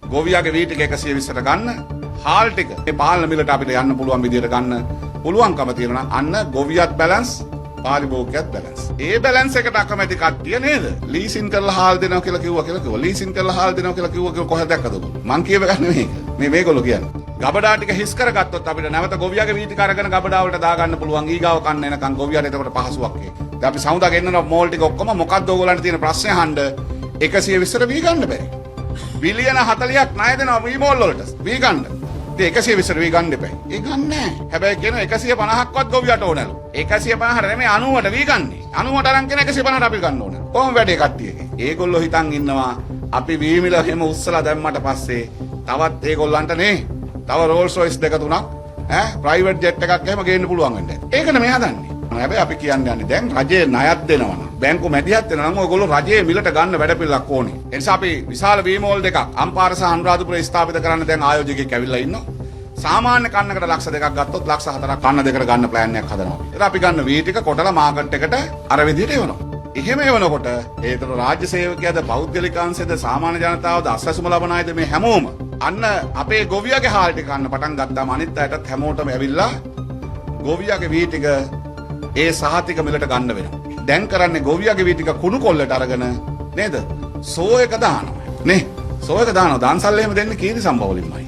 ගොවියාගේ වී ටික 120ට ගන්න, හාල් ටික මේ පාලන මිලට අපිට යන්න පුළුවන් විදියට ගන්න පුළුවන්කම තියෙනවා නම් අන්න ගොවියත් බැලන්ස්, පාරිභෝගිකයත් බැලන්ස්. ඒ බැලන්ස් එකට අකමැති කට්ටිය නේද? ලීසින් කරලා හාල් දෙනවා කියලා කිව්වා කියලා කිව්වා. ලීසින් කරලා හාල් දෙනවා කියලා කිව්වා කියලා කොහෙද දැක්කද ඔයගොල්ලෝ? මං කියව එක නෙමෙයි ඒක. මේ මේගොල්ලෝ කියන්නේ. ගබඩා ටික හිස් කරගත්තොත් අපිට නැවත ගොවියාගේ වී ටික අරගෙන ගබඩා වලට දාගන්න පුළුවන් ඊගාව කන්න එනකන් ගොවියාට එතකොට පහසුවක් ඒක. දැන් අපි සමුදා ගෙන්නන මෝල් ටික ඔක්කොම මොකද්ද ඕගොල්ලන්ට තියෙන ප්‍රශ්නේ අහන්න 120ට වී ගන්න බැරි. බිලියන 40ක් ණය දෙනවා වී මෝල් වලට වී ගන්න. ඉතින් 120ට වී ගන්න එපා. ඒ ගන්න නෑ. හැබැයි කියනවා 150ක්වත් ගොවියට ඕනලු. 150ට නෙමෙයි 90ට වී ගන්නේ. 90ට අරන් කියන 150ට අපි ගන්න ඕන. කොහොම වැඩේ කට්ටියගේ? ඒගොල්ලෝ හිතන් ඉන්නවා අපි වී මිල එහෙම උස්සලා දැම්මට පස්සේ තවත් ඒගොල්ලන්ට නේ තව රෝල්ස් රොයිස් දෙක තුනක් ඈ ප්‍රයිවට් ජෙට් එකක් එහෙම ගේන්න පුළුවන් වෙන්න ඇති. ඒකනේ මේ හදන්නේ. හැබැයි අපි කියන්න යන්නේ දැන් රජය ණයක් දෙනවා නම් බැංකු මැදිහත් වෙනවා නම් ඔයගොල්ලෝ රජයේ මිලට ගන්න වැඩපිළිවෙලක් ඕනේ. ඒ නිසා අපි විශාල වී මෝල් දෙකක් අම්පාර සහ අනුරාධපුරේ ස්ථාපිත කරන්න දැන් ආයෝජකයෙක් ඇවිල්ලා ඉන්නවා. සාමාන්‍ය කන්නකට ලක්ෂ 2ක් ගත්තොත් ලක්ෂ 4ක් කන්න දෙකට ගන්න ප්ලෑන් එකක් හදනවා. ඒත් අපි ගන්න වී ටික කොටලා මාකට් එකට අර විදිහට එවනවා. එහෙම එවනකොට ඒතර රාජ්‍ය සේවකයාද, පෞද්ගලික අංශයද, සාමාන්‍ය ජනතාවද, අස්වැසුම ලබන අයද මේ හැමෝම අන්න අපේ ගොවියාගේ හාල් ටික කන්න පටන් ගත්තාම අනිත් අයටත් හැමෝටම ඇවිල්ලා ගොවියාගේ වී ටික ඒ සහතික මිලට ගන්න වෙනවා. දැන් කරන්නේ ගොවියාගේ වී ටික කුණු කොල්ලට අරගෙන නේද? සෝ එක දානවා. නේ? සෝ එක දානවා. දන්සල් එහෙම දෙන්නේ කීරි සම්බ වලින්මයි.